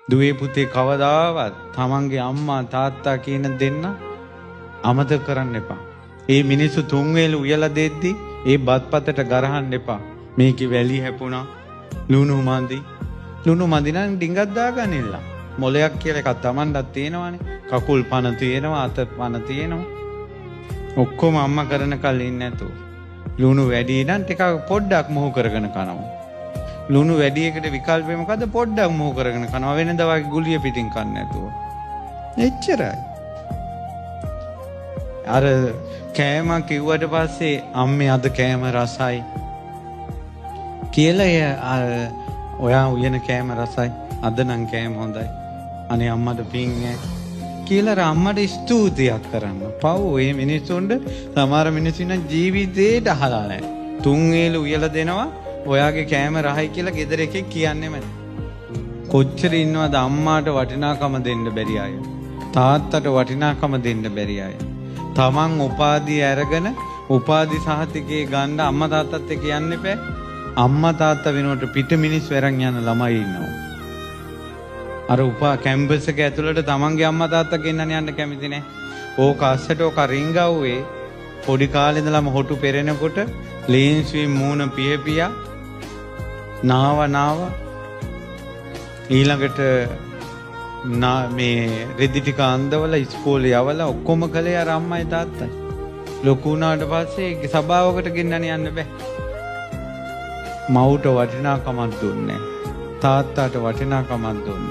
දුවේ පුතේ කවදාවත් තමන්ගේ අම්මා තාත්තා කියන දෙන්න අමතක කරන්න එපා. ඒ මිනිස්සු තුන් වේල උයලා දෙද්දි ඒ බත්පතට ගරහන්න එපා. මේකේ වැලි හැපුණා, ලුණු මදි. ලුණු මදි නම් ඩිංගක් දාගන්නilla. මොලයක් කියලා එකක් තමන්ටත් තියෙනවානේ. කකුල් පන තියෙනවා, අත පන තියෙනවා. ඔක්කොම අම්මා කරන කල් ඉන්නේ නැතුව. ලුණු වැඩි නම් ටිකක් පොඩ්ඩක් මොහු කරගෙන කනවා. ලුණු වැඩි එකට විකල්පය මොකද්ද? පොඩ්ඩක් මොහු කරගෙන කනවා. වෙනදා වගේ ගුලිය පිටින් කන්නේ නැතුව. එච්චරයි. අර කෑම කිව්වට පස්සේ අම්මේ අද කෑම රසයි කියලා අර ඔයා උයන කෑම රසයි, අද නම් කෑම හොඳයි, අනේ අම්මට පිං ඈ කියලා අර අම්මට ස්තුතියක් කරන්න. පව් ඔය මිනිස්සුන්ට සමහර මිනිස්සු ඉන්න ජීවිතේට අහලා නැහැ. තුන් වේල උයලා දෙනවා ඔයාගේ කෑම රහයි කියලා ගෙදර එකෙක් කියන්නේම නැහැ. කොච්චර ඉන්නවද අම්මාට වටිනාකම දෙන්න බැරි අය, තාත්තට වටිනාකම දෙන්න බැරි අය. තමන් උපාධිය අරගෙන උපාධි සහතිකේ ගන්න අම්මා තාත්තත් එක්ක යන්න එපා. අම්මා තාත්තා වෙනුවට පිට මිනිස් වැරන් යන ළමයි ඉන්නවා. අර උපා කැම්පස් එක ඇතුළට තමන්ගේ අම්මා තාත්තා ගෙන්නන්න යන්න කැමති නෑ. ඕක අස්සට ඕක රින්ගව්වේ පොඩි කාලේ ඉඳලම හොටු පෙරෙනකොට ලේන්සුවේ මූණ පිය පියා නාව නාව ඊළඟට මේ රෙදි ටික අන්දවලා ඉස්කෝලේ යවලා ඔක්කොම කළේ අර අම්මයි තාත්තයි. ලොකු වුණාට පස්සේ ඒක සභාවකට ගෙන්නන්න යන්න බෑ. මව්ට වටිනාකමක් දුන්නේ නෑ. තාත්තාට වටිනාකමක් දුන්නේ